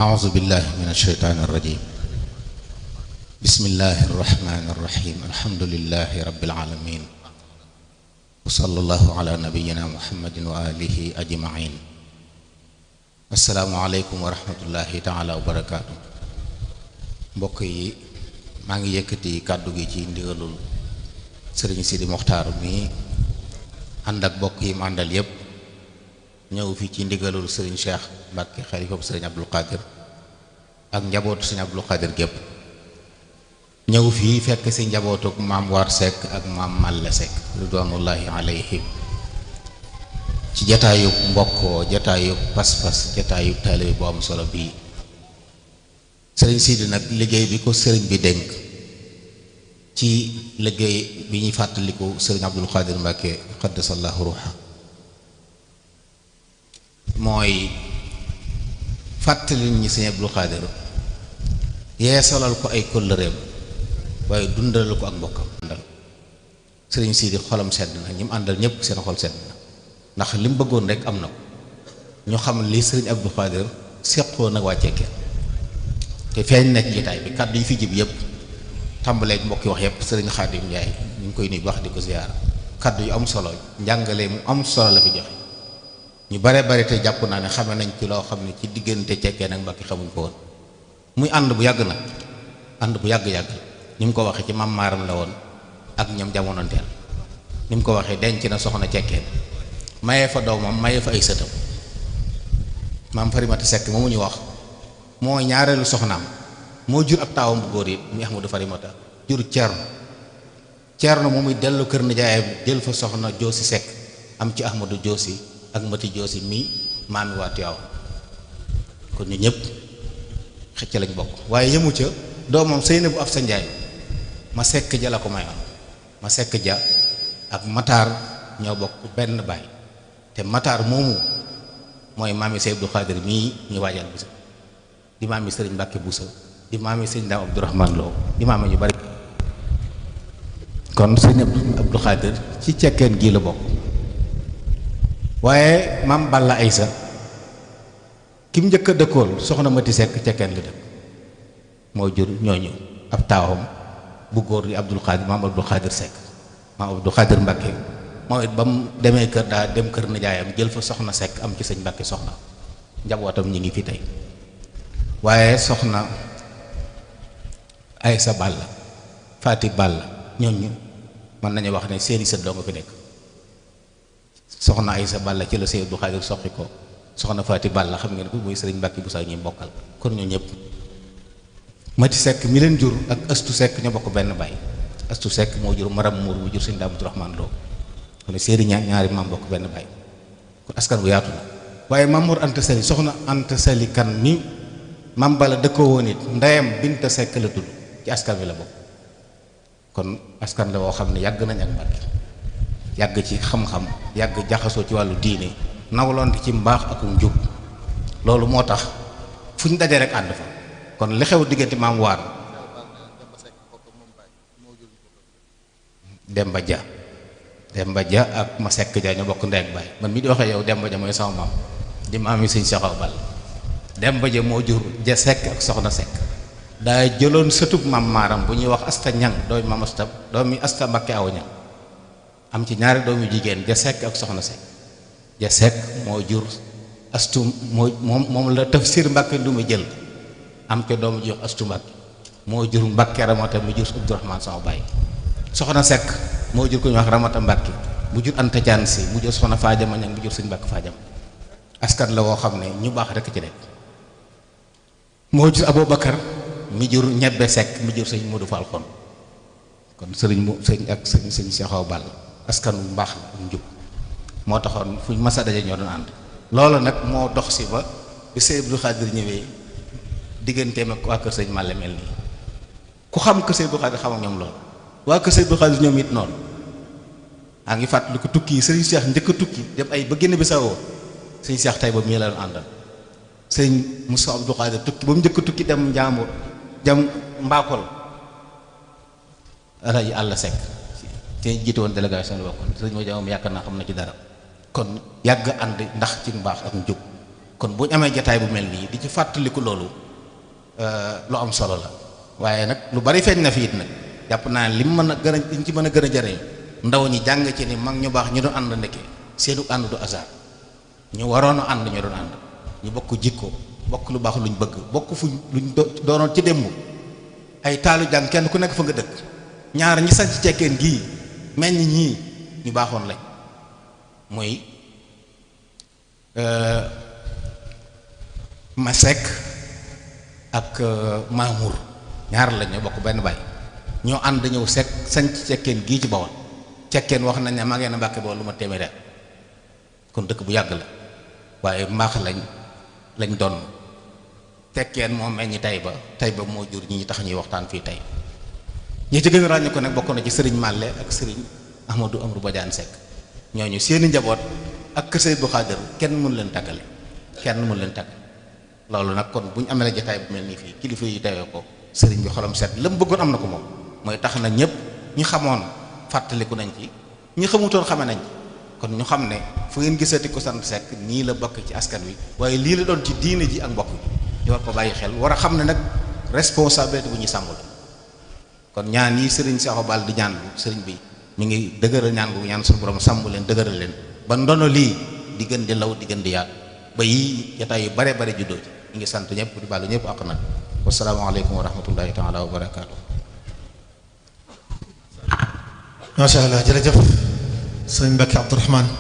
أعوذ بالله من الشيطان الرجيم بسم الله الرحمن الرحيم الحمد لله رب العالمين وصلى الله على نبينا محمد وآله أجمعين السلام عليكم ورحمة الله تعالى وبركاته mbokk yi maa ngi yëkkati kàddu gi ci ndigalul Sëriñ Sidi Mokhtar mi ànd ak bokk yi mu àndal yépp ñëw fi ci ndigalul Sëriñ Cheikh Mbacke xalifa Sëriñ Abdul Qadir ak njabootu Sëriñ Abdul Qadir gépp ñëw fii fekk si njabootuk maam War Seck ak maam Malle Seck ridwanullahi alayhim ci jataayub mbokkoo jataayub pas-pas jataayub taalibe bu am solo bii Sëriñ Sidi nag liggéey bi ko sëriñ bi dénk ci liggéey bi ñuy fàttaliku Sëriñ Abdul Qadir Mbacke qaddasallahu ruha mooy fàttali ñi Sëriñ Abdul Qadir yeesalal ko ay kóllëreem waaye dundalal ko ak mbokkam àndal Sëriñ Sidi xolam sedd na ñi mu àndal ñëpp seen xol sedd na ndax li mu bëggoon rek am na ko ñu xam li Sëriñ Abdul Qadir seqoo nag waa Cekkeen te feeñ na ci jotaay bi kàddu yi fi jib yëpp tàmbaleeg mbokki wax yëpp Sëriñ Xaadim Njaay ñu ngi koy nuyu baax di ko ziyaara kàddu yu am solo njàngale mu am solo la fi joxe ñu bare bare te jàpp naa ne xame nañ ci loo xam ne ci diggante Cekkeen ak Mbàkke xamuñ ko woon muy ànd bu yàgg nag ànd bu yàgg-yàgg ni mu ko waxee ci maam maaram la woon ak ñoom jamonoonteel ni mu ko waxee denc na soxna Cekkeen mayee fa doomam mayee fa ay sëtam maam Farimata Seck moomu ñu wax mooy ñaareelu soxnaam moo jur ab taawam bu góor yi muy Ahmadu Farimata jur Ceerno moom muy dellu kër nijaayam jël fa soxna Joosi Seck am ci Ahmadu Joosi ak Mati Joosi mii maami waa Tiwaawan kon ñu ñëpp xëcc lañ bokk waaye yëmu ca doomam Seynabu Afsa Njaay ma sekk ja la ko mayoon ma sekk ja ak Matar ñoo bokk benn baay te Matar moomu mooy maami Seydi Abdul Qadir mii ñu waajal bisa di maami Sëriñ Mbàkke Buso di maami Sëriñ Daam Abdourahman Lo di maami ñu bari kon Sëriñ Abdul Qadir ci Cekkeen gii la bokk waaye maam Balla Aysa ki mu njëkk a dëkkool soxna Mati Seck Cekkeen la dëkk moo jur ñooñu ab taawam bu góor di Abdul Qadir maam Abdul Qadir Seck maam Abdul Qadir Mbàkke moo it ba mu demee kër daa dem kër nijaayam jël fa soxna Seck am ci sëñ Mbàkke soxna njabootam ñi ngi fi tey waaye soxna Aysa Balla Faati Balla ñooñu mën nañu wax ne seeni sët doo nga fi nekk soxna Aysa Balla ci la Sëñ Abdul Qadir soqi ko soxna Faati Balla xam ngeen ko muy Sëriñ Mbàkke bu saa ñuy bokkal kon ñoo ñëpp Mati Seck mi leen jur ak Astu Seck ñoo bokk benn baay Astu Seck moo jur Maram Muur mu jur Sëñ Daam Abdourahman Lo kon seeni ñaari maam bokk benn baay kon askan bu yaatu na waaye Maam Mor Anta Sali soxna Anta Sali kan ni Maam Balla dëkkoo woon it ndeyam Binta Seck la tudd ci askan wi la bokk kon askan la woo xam ne yàgg nañ ak Mbàkke yàgg ci xam-xam yàgg jaxasoo ci wàllu diine nawloonte ci mbaax ak njub loolu moo tax fu ñu dajee rek ànd fa kon li xew diggante maam Waar Demba Dia ak ma Seck Dia ñoo bokk ndey ak baay man mi di waxee yow Demba Dia mooy sama maam di maam yi Sëñ Cheikh Awa Balla Demba Dia moo jur Ja Seck ak soxna Seck daa jëloon sëtub maam maaram bu ñuy wax Asta Ñang doomi maam Asta doomi Asta Mbakke Awa Ñang am ci ñaari doomu jigéen Ja Seck ak soxna Seck Ja Seck moo jur Astu moom la Tafsir Mbàkke du mu jël am ca doomu ji wax Astu Mbàkke moo jur Mbàkke Ramata mu jur Abdourahman sama baay soxna Seck moo jur ko ñu wax Ramata Mbàkke mu jur Anta Jaan Si mu jur soxna Faajama Ñang mu jur Sëñ Mbàkke Faajama askan la woo xam ne ñu baax rekk ci nekk moo jur Aboubacar mi jur Ñebbe Seck mi jur Sëñ Modou Fall kon sëñ Cheikh Awa Balla askan bu mbaax la bu njub moo taxoon fuñ masa daje ñoo doon ànd loolu nag moo dox si ba bi Sëñ Abdul Qadir ñëwee digganteem ak waa kër sëñ Malle mel nii ku xam kër Sëñ Abdul Qadir xam ak ñoom loolu waa kër Sëñ Abdul Qadir ñoom it noonu a ngi fàttali ko tukki yi sëriñ Cheikh njëkk a tukki dem ay ba génn bi sawoo sëñ Cheikh tay ba mii la doon àndal sëñ Moussa Abdul Qadir tukki ba mu njëkk a tukki dem Njaambur jam Mbakol Alaaji Àlla Seck te jiite woon délégation la bokkoon sëñ moo jamoom yaakaar naa xam na ci dara kon yàgg ànd ndax ci mbaax ak njub kon bu ñu amee jataay bu mel nii di ci fàttaliku loolu lu am solo la waaye nag lu bari feeñ na fi it nag jàpp naa lim mën a gën a liñ ci mën a gën a jariñ ndaw ñi jàng ci ni mag ñu baax ñu doon ànd ndekke seenu ànd du hasard ñu waroon a ànd ñu doon ànd ñu bokk jikko bokk lu baax luñ bëgg bokk fuñ luñ doonoon ci démb ay taalu jàng kenn ku nekk fa nga dëkk ñaar ñi sanc cekkeen gii meññ ñii ñu baaxoon lañ muy Masek ak Mamour ñaar lañ ñoo bokk benn baay ñoo ànd ñëw sanc cekkeen gii ci Bawol cekkeen wax nañ ne maa ngeen a Mbàkke Bawol lu ma téeméeri at kon dëkk bu yàgg la waaye mbaax lañ doon cekkeen moo meññi Tayba moo jur ñi tax ñuy waxtaan fii tey ñi ci gën a ràññu ko nag bokk na ci sëriñ Màlle ak sëriñ Ahmadou Amrou Badiane Seck ñooñu seeni njaboot ak kër Seydi Abdou Khadre kenn mënu leen tàggale loolu nag kon bu ñu amee la jotaay bu mel nii fii kilifa yi tewee ko sëriñ bi xolam set la mu bëggoon am na ko moom mooy tax na ñëpp ñi xamoon fàttaliku nañ ci ñi xamutoon xame nañ ci kon ñu xam ne fu ngeen gisati ko sant Seck nii la bokk ci askan wi waaye lii la doon ci diine ji ak mbokk bi ñu war ko bàyyi xel war a xam ne nag responsabilité bu ñuy sàmm la kon ñaan yi sëriñ Sakho Bal di ñaan bu sëriñ bi mi ngi dëgëral ñaan gu ñaan suñu borom sàmm leen dëgëral leen ba ndono lii di gën di law di gën di yaatu ba yii jotaay yu bare bare juddoo ci ñu ngi sant ñëpp di baalu ñëpp ak nag wasalaamaaleykum wa rahmatullahi taala wa barakaatu. macha allah jërëjëf sëñ Mbacke Abdourahmane